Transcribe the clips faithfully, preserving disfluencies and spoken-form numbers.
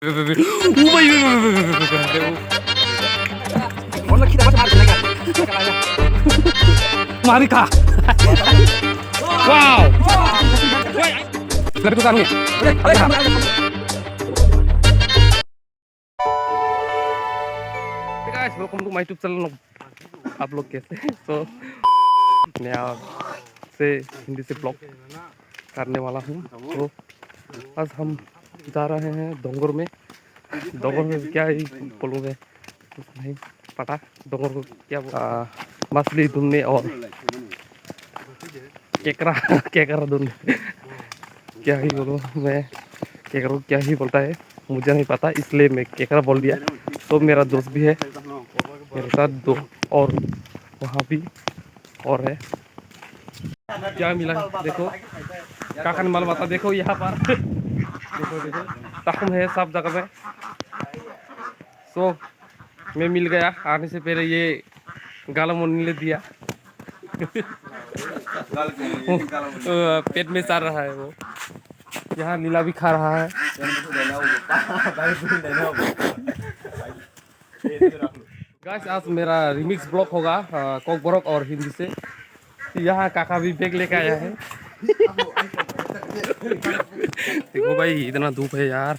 Mari kha. Wow. Hey guys, welcome to my YouTube channel. आप लोग कैसे? So, मैं आपसे हिंदी से ब्लॉग करने वाला हूँ। तो आज हम जा रहे हैं डोंगर में। डोंगर में क्या ही बोलूँ मैं, कुछ नहीं पता डोंगर को क्या बोल-, आ, मछली ढूंढने और केकरा, केकरा ढूंढने। क्या ही बोलूँ मैं, केकरा को क्या ही बोलता है, मुझे नहीं पता, इसलिए मैं केकरा बोल दिया। तो मेरा दोस्त भी है मेरे साथ दो, और वहाँ भी और है। क्या मिला है? देखो, काखन माल माता देखो यहाँ पर। देखो, देखो, ताकुम है सब जगह में। So, मैं मिल गया। आने से पहले ये गाला मुन्नी ले दिया। पेट में चल रहा है वो। यहाँ नीला भी खा रहा है। गाइस, आज मेरा रिमिक्स ब्लॉग होगा, अ, कोकबोरोक और हिंदी से। यहाँ काका भी बैग लेके आया है। देखो भाई, इतना धूप है यार।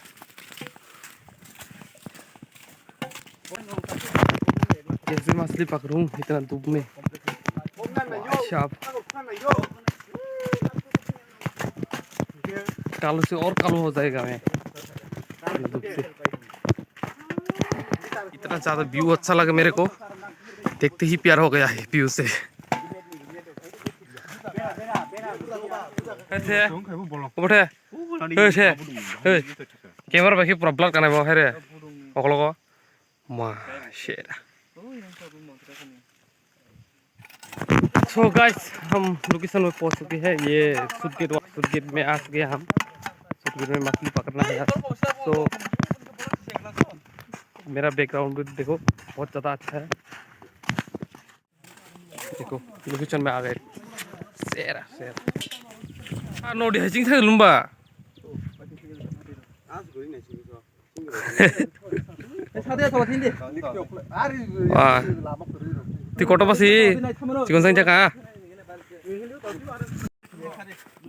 कैसे मछली पकड़ूं इतना धूप में? भाई साहब, कालो से और कालो हो जाएगा मैं इतना धूप से। इतना ज्यादा व्यू अच्छा लगा मेरे को, देखते ही प्यार हो गया है व्यू से। Hey, hey, hey, camera bai khe pura blur kanai bo hai re. Okologo. Ma, shit. So guys, हम लोकेशन में पहुंच चुके हैं। ये सूट गेट, सूट गेट में आ चुके हैं हम। सूट गेट में मछली पकड़ना है यार। So मेरा बैकग्राउंड भी देखो, बहुत ज़्यादा अच्छा है। देखो, लोकेशन में आ गए। शेर, शेर। आ, नोडी है, चिंग थांग लुम्बा। Wah. Ti kotor basi. Cikon sang jaka.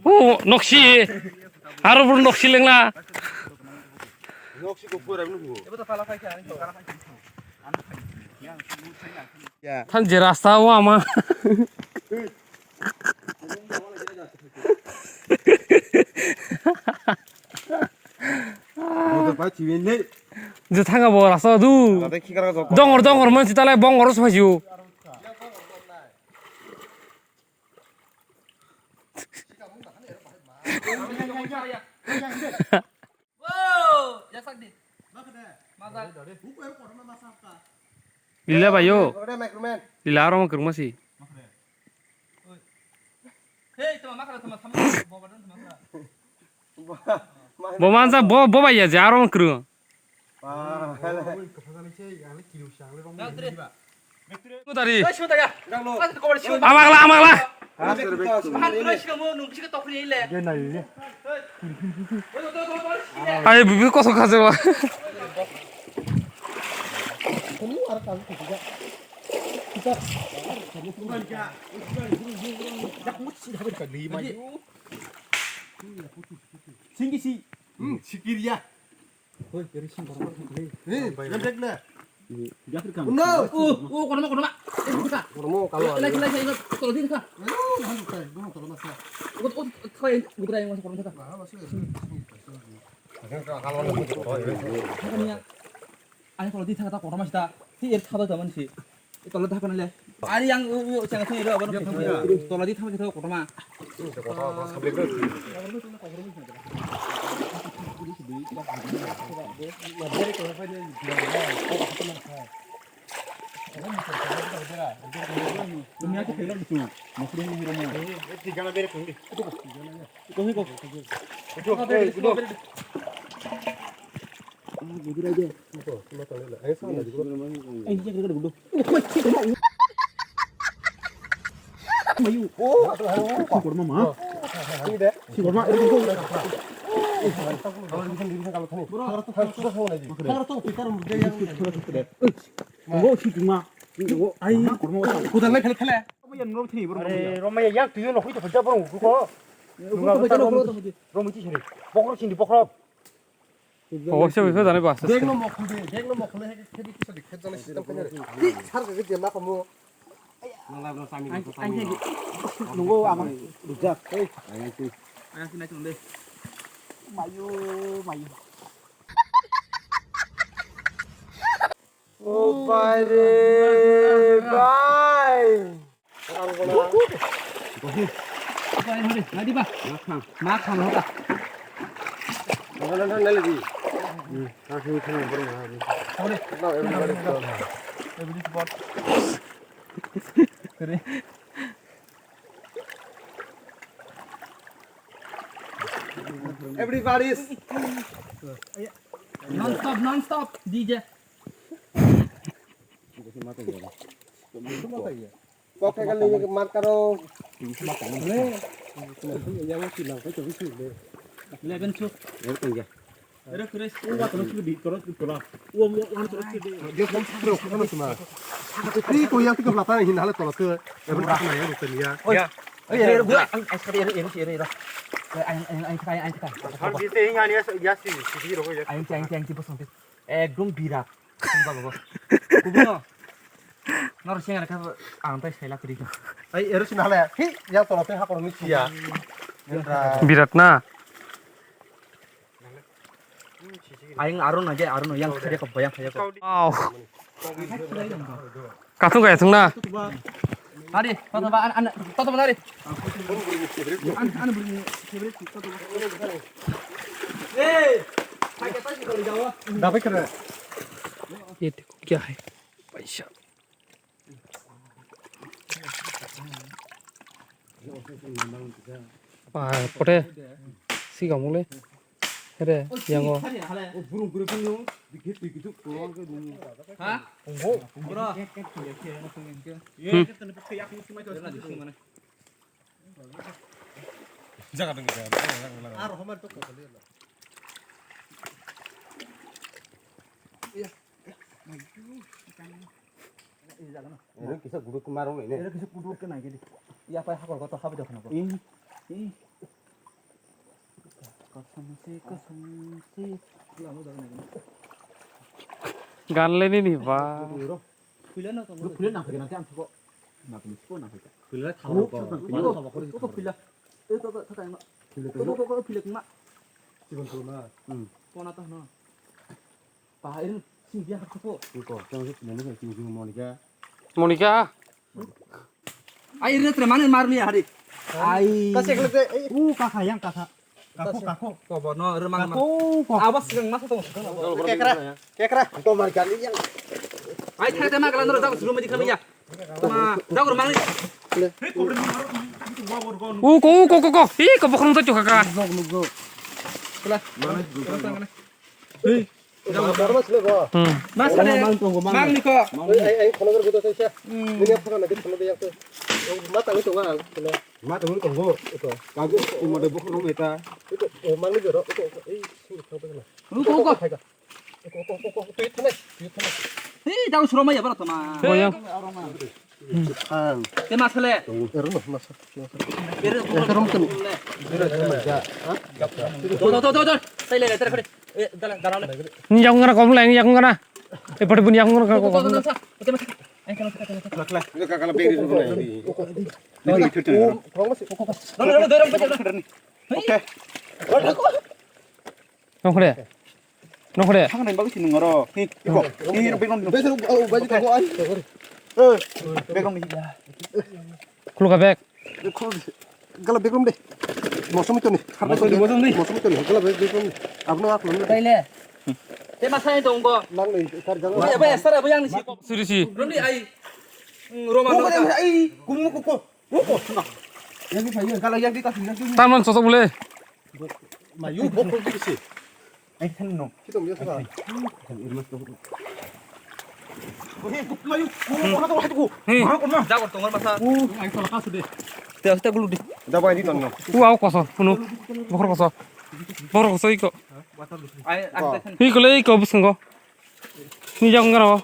Oh, noksi. Aro bro noksi lengla. Than je rasta o ama. Je thanga bo rasta du. Dongor dongor man sitale bongor so phaju. Lila bayo. Lila aro mo kwrwngma si. Bo mansa bo bo baiya je aro mo kwrwng. Dari. Amagla, amagla. Ai, bibi kosong kaje ba. Singgi si. Hmm, sikiriya. Hoi, kiri sing korma. Eh, jangan dek na. Biar kamu. No. Oh, oh, korma, korma. Eh, buka. Korma kalau ada. Lagi, lagi, lagi. Kalau dia kah? Ayo, lalu kai, gua kalau masak. Oh, oh, kau yang buka yang masuk korma kah? Nah, masuk ya. Kalau ada. Bukan ya. Ayo kalau dia kata korma sih ta. Si er thaba zaman si. Tola thapa nile. Ari yang u u chang thani ro abang. Tola di thapa kita kotoma. Dunia tu kailan tu. Mesti ni ro mo. Tigana beri kundi. Kau ni kau. Ai, kudal lai phele phele. Are, romai yak tuyo no hoi to khajak borong ko. Romai ti sari. Bokro sindi bokro. Oh, siya bisa jani ba. Bag no mokol de, bag no mokol de, kedi kisa de khet jana system kanya re. Sar ke dia ma kamu. Nunggu ama rujak. Ai, ai, ai. Mayu, mayu. Oh, bye re, bye. Everybody's non stop, non stop, D J. Kok khe kali markaro. Eleven shoot. Ere kure. Uwa tolo sudi tolo. Uwa uwa tolo sudi. Dia kan sudro kan suma. Ti ko yang tiga belas tahun hin hal tolo tu. Every tahun ya bukan ya. Oh ya. Oh ya, gue ang ang sekali ere ere ere ere. Ang ang ang sekali ang sekali. Har bisi yang ya ya si si di rogo ya. Ang ang ang tipe sampai. Ekdom birat. Sumba gogo. Kubino. Nor sing ara kha ang tai saila kri. Ai ero sina hale. Hi, yang tolo te hakor mi sia. Birat na. Aing aro na je aro no yang khade ko bayang khade ko. Wow. Katung kaya tung na. Ari, toto ba an an toto ba ari. An an beri favorite toto ba. Eh, hai kata sih kalau Jawa. Dapat kena. ये देखो क्या है भाई साहब। Ah, pote. Siga mole. Hede, yango. Ha? Bro. Jaga dong, jaga dong. Ero kisa guduk ke marung ini. Ero kisa guduk ke nai gidi. Ya pai hakor goto habi dokna bo. Ih. Ih. Kosong si, kosong si. Lama jaga nai gidi. Gan le ni ni ba. Ero. Pila na to. Pila na pila na am ko. Na pila ko na pila. Pila thaw ko. Pila thaw ko. Ko pila. Eh ko ko ko ko. Pila ko ko ko pila ma. Sibon ko na. Hmm. Ko na to no. Pahain sing dia ko. Ko tang sing mo ni sing sing Monica. Monica. Ai re tre mane mar mi hari. Ai. Ka sekle de. U ka kha yang ka kha. Ka ko ka ko. Ko bo no re mang. Ko ko. Awas yang masa to. Kekra. Kekra. Ko mar kali yang. Ai thai te ma kala no da suru ma di kami ya. Ma da gur mang ni. Uko, uko, uko, uko. Ih, kok bukan untuk juga kah? Mana? Hei. Hmm. Mas ada. Mang ni ko. Ai ai kono gur gudo sai. Ini apa kan nanti kono dia tuh. Mata ngi tongo. Kagu umade bukhuk nung eta. Mang ni joro. Uko, uko. Hei, daun suroma ya bara toma. Boyang. Te masale. Ero no masa. Ero rom tani. Do do do do do. Sai le le tere khore. Eh, dala dala le. Ni yakung kana kom le, ni yakung kana. E pade bun yakung kana kom. Ini kakak lebih di rumah ini. Ini itu tuh. Oke. Nongkhore. Nongkhore. Thang nai bagwi sinung aro. Hi, iko. Hi, ro begom. Bes ro, oh, baju kago ai. Eh, begom ni. Khulukha bag. Khul. Gala begom de. Mosom to ni. Mosom to ni. Mosom to ni. Gala begom ni. Abno ak lo. Taile. Te masai dong go. Nang ni kar jang. Bai bai sar bai yang ni si. Siri si. Roni ai. Roma no. Ai, kumu kuku. Kuku. Yang di payo. Gala yang di kasi yang di. Taman sosok bole. Mayu bokol di kasi. Ai, kan no. Kita melihat apa? Mayu, mau mau kata waktu ku. Mau kau mah. Jago tongol masa. Ai, kalau kasu deh. Tiap setiap bulu di. Dah bawa di tongol. Wow, kosong, penuh. Bokor kosong. Borok so iko. Iko le iko bwskango. Ni jagong gana o.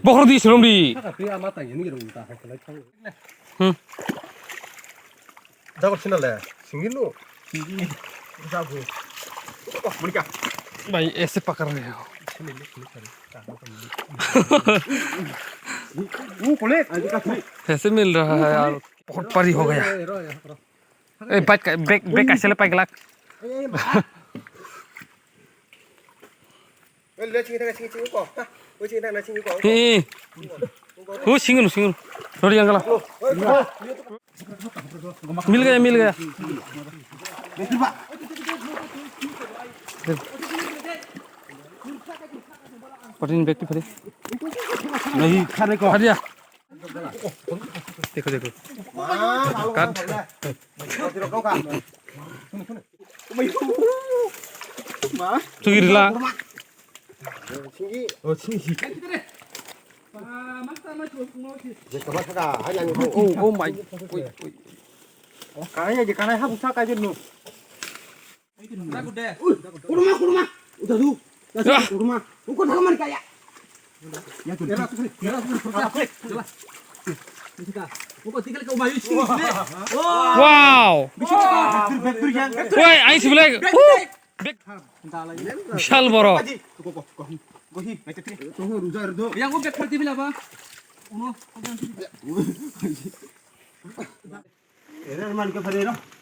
Bokhorok di selong di. Hmm. Jago sina le. Singgi no. Jago. Monika. Bhai, aise pakad rahe ho. Aise mil raha hai yaar. Bahut bari ho gaya. Eh, bike, bike, bike kaisa le paigwlak. Eh, hu, singunu, singunu. Rori yang gala. Mil gaya, mil gaya. Patin bag tu phari. Nahi, khare ko. Khare ya. Dekho, dekho. Cut. Tugirila. Oh, oh my. Oi, oi. Kanai aja, kanai habu sa kaje no. Kurma, kurma. Udah dulu. Kurma. Uko naman kaya. Wow. Woi, aing sibilai. Bishal boro. Yang udah kerja bila apa? Uno.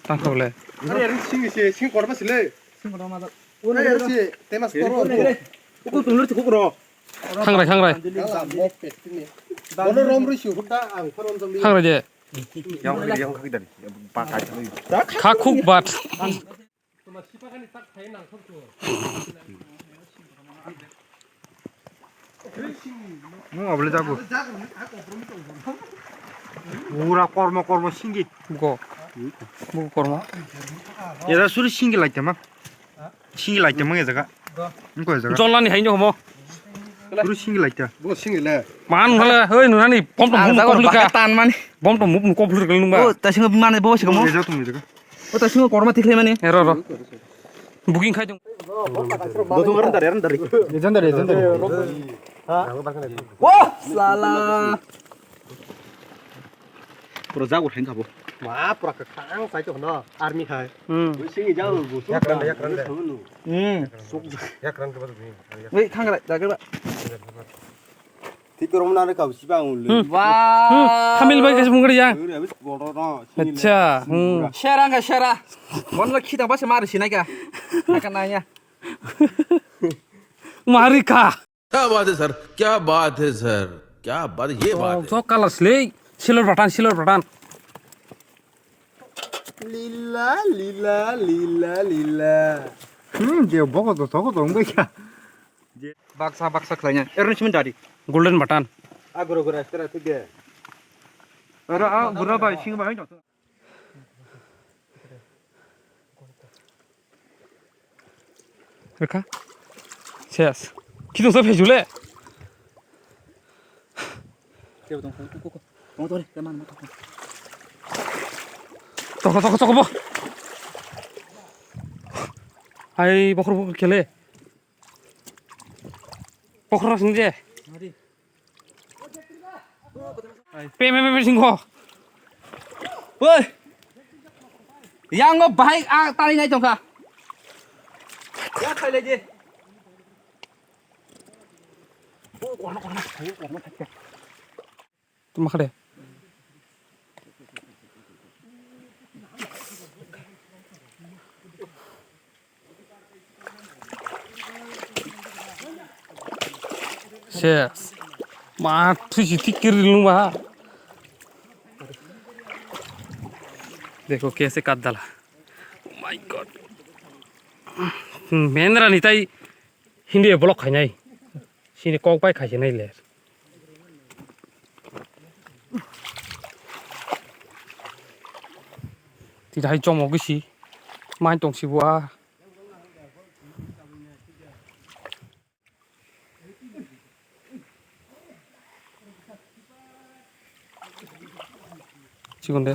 Tangkhaule. Are, are, sing se, sing korma sile. Sing korma da. Are, are, se, temas koro. Uku tulur cukup ro. Khangrai, khangrai. Bono rom rui si hutta ang phone on jong. Khangrai je. Yang khaki, yang khaki dari. Pakai. Khakuk bat. Nung abole jago. Pura kormo kormo singi. Buko. Buko kormo. Era suri singi laitama. Singi laitama e jaga. Nungko e jaga. Jolani haino homo. Suri singi laita. Buko singi le. Man hale hoi nunani bom to mum ko lika. Tan mani. Bom to mum ko lika nungba. O ta singo mane bo siko mo. E jaga tum jaga. O ta singo korma tikhle mani. Ero ro. Booking khai dong. Legendary, legendary. Wah, sala. Pura jago thain khabo. Ma, pura ka khang sai to no. Army khai. Hmm. Sing jago. Yak ran, yak ran. Hmm. Yak ran ke badu ni. Wei, khang rai, jaga ba. Thik rom na kau siba ang ulu. Hmm. Wah. Hmm. Thamil bai kaisa mungkari ya. Uru, abis bodo no. Acha. Hmm. Sera ka sera. Mon lo khita ba se mari sinai ka. Ka nanya. Mari ka. क्या बात है सर, क्या बात है सर, क्या बात है, ये बात है। Sok color slei. Silver button, silver button. Lila, lila, lila, lila. Hmm, je bogo to, togo to, ngoi ka. Baksa, baksa khlainya. Erni simin dari. Golden button. Agro gora, tera tu ge. Ora, a, gura bai, sing bai. Rwkha. Ses. Khitungsa phejule. Toko, toko, toko, bo. Hai, bokhor, bokhor kele. Bokhor sing je. Pe, pe, pe, pe, singkho. Woi. Yang no bahai a tali nai tongkha. Ya khai lai je. Tuma khade. Ses. Ma, thui si thik kiri lung ba. Dekho, kaise kat dala. Oh my God. Hmm, Mahendra ni tai Hindi block khainai. Sini kok bai khainai le. Tini hai chomok gisi. Mai tong si bua. Chigon de.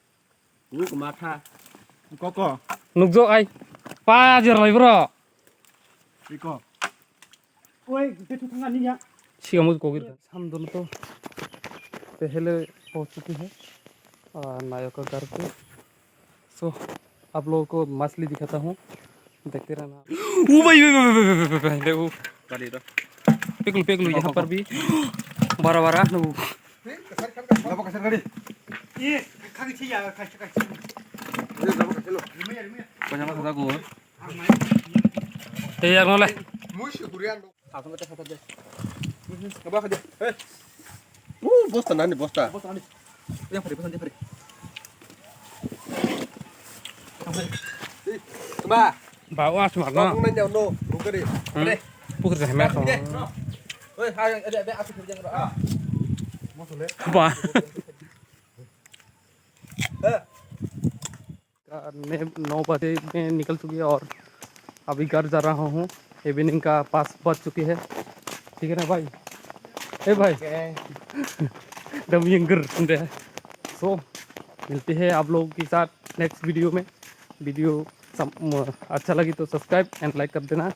Nuk matha. Koko. Nukjok ai. Pa jerlai bro. Iko. Oi, betu thanga niya. Siga mujh kogir. Sam dono to. Pehele pahunch chuki hai. Ah, nayo ka ghar pe. So, आप लोगों को मछली दिखाता हूँ, देखते रहना। ओ भाई, भाई, भाई, भाई, भाई, भाई, भाई, वो। Tadi to. Peklu, peklu, यहाँ पर भी बड़ा बड़ा, वो। Apa kasar gadi? Ye, kaki chiya, kaki, kaki. Ye, apa kasar lo? Rumah ya, rumah ya. Kau jangan kata gua. Te yang nolai. Musi kurian do. Apa kata kata deh? Apa kata? Eh. Uh, bosta nani bosta. Bosta nani. Yang pari, bosta yang pari. Ba. Ba, wa, smart na. Nanya no, buka deh. Hmm. Pukri sa hema ko. Oi, ha, ada, ada, aku kerja. Ah. Mau sulit. Ba. Eh. का ने नौ बजे में निकल चुकी है और अभी घर जा रहा हूँ। इवनिंग का पाँच बज चुकी है, ठीक है ना भाई? ए भाई। दम यंगर सुन रहे हैं। सो मिलते हैं आप लोगों के साथ नेक्स्ट वीडियो में। वीडियो सम-, अच्छा लगी तो सब्सक्राइब एंड लाइक कर देना।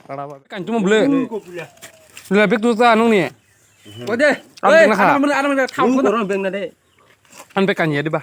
Kan cuma beli. Beli big tu sa nung ni. Ode. Ang tengah ha. Ano ano ano tau. Ang pe kan ya di ba.